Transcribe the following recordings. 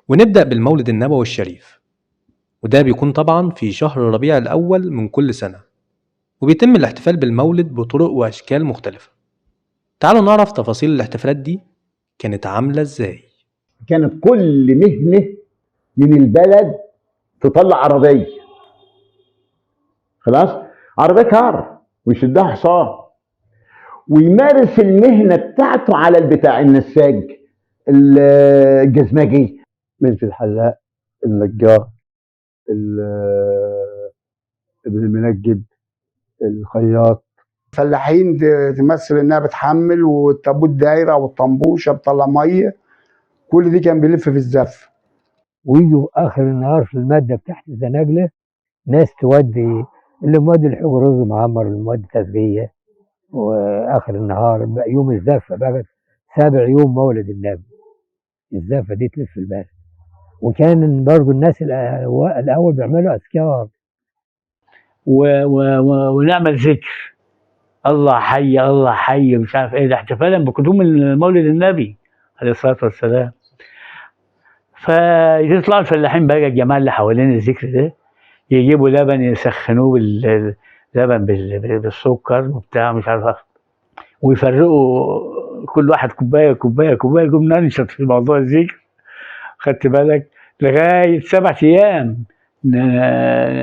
ونبدأ بالمولد النبوي الشريف، وده بيكون طبعا في شهر ربيع الأول من كل سنة، وبيتم الاحتفال بالمولد بطرق وأشكال مختلفة. تعالوا نعرف تفاصيل الاحتفالات دي كانت عاملة ازاي. كانت كل مهنة من البلد تطلع عربية، خلاص، عربية كار ويشدها حصان، ويمارس المهنة بتاعته على البتاع، النساج، الجزمجي، مهنة الحلاق، النجار، ابن المنجد، الخياط. فلاحين تمثل انها بتحمل، والتابوت دايرة والطنبوشه بتطلع مية، كل دي كان بيلف في الزف. ويجوا اخر النهار في المادة بتاعت الزناجله ناس تودي اللي مودي الحجر رز معمر، اللي مودي تسبيه. واخر النهار بقى يوم الزفه بقى سابع يوم مولد النبي، الزفه دي تلف البلد. وكان برضو الناس الاول بيعملوا اذكار ونعمل ذكر، الله حي الله حي مش عارف ايه ده، احتفالا بقدوم مولد النبي عليه الصلاة والسلام. فيطلعوا الفلاحين بقى الجماعة اللي حوالين الذكر ده يجيبوا لبن يسخنوه باللبن بالسكر وبتاع مش عارف، ويفرقوا كل واحد كوباية كوباية كوباية، يقوم ننشط في موضوع الذكر، خدت بالك، لغاية 7 ايام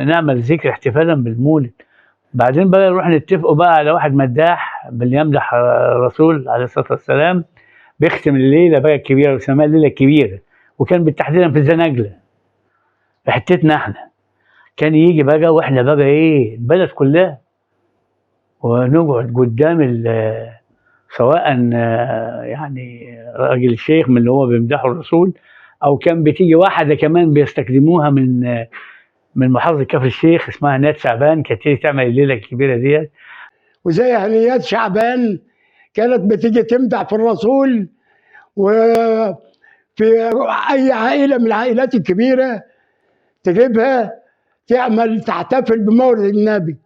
نعمل ذكر احتفالا بالمولد. بعدين بقى نروح نتفقوا بقى على واحد مداح باللي يمدح الرسول عليه الصلاة والسلام، بيختم الليلة بقى الكبيرة ويسميها الليلة الكبيرة، وكان بالتحديد في الزناجله في حتتنا احنا. كان يجي بقى واحنا بقى ايه البلد كلها، ونقعد قدام سواء يعني راجل شيخ من اللي هو بيمدحه الرسول، او كان بتيجي واحدة كمان بيستخدموها من محافظة كفر الشيخ اسمها ناد شعبان، كانت تيجي تعمل الليلة الكبيرة ديت. وزي هنيات شعبان كانت بتيجي تمدح في الرسول، وفي اي عائلة من العائلات الكبيرة تجيبها تعمل تحتفل بمولد النبي.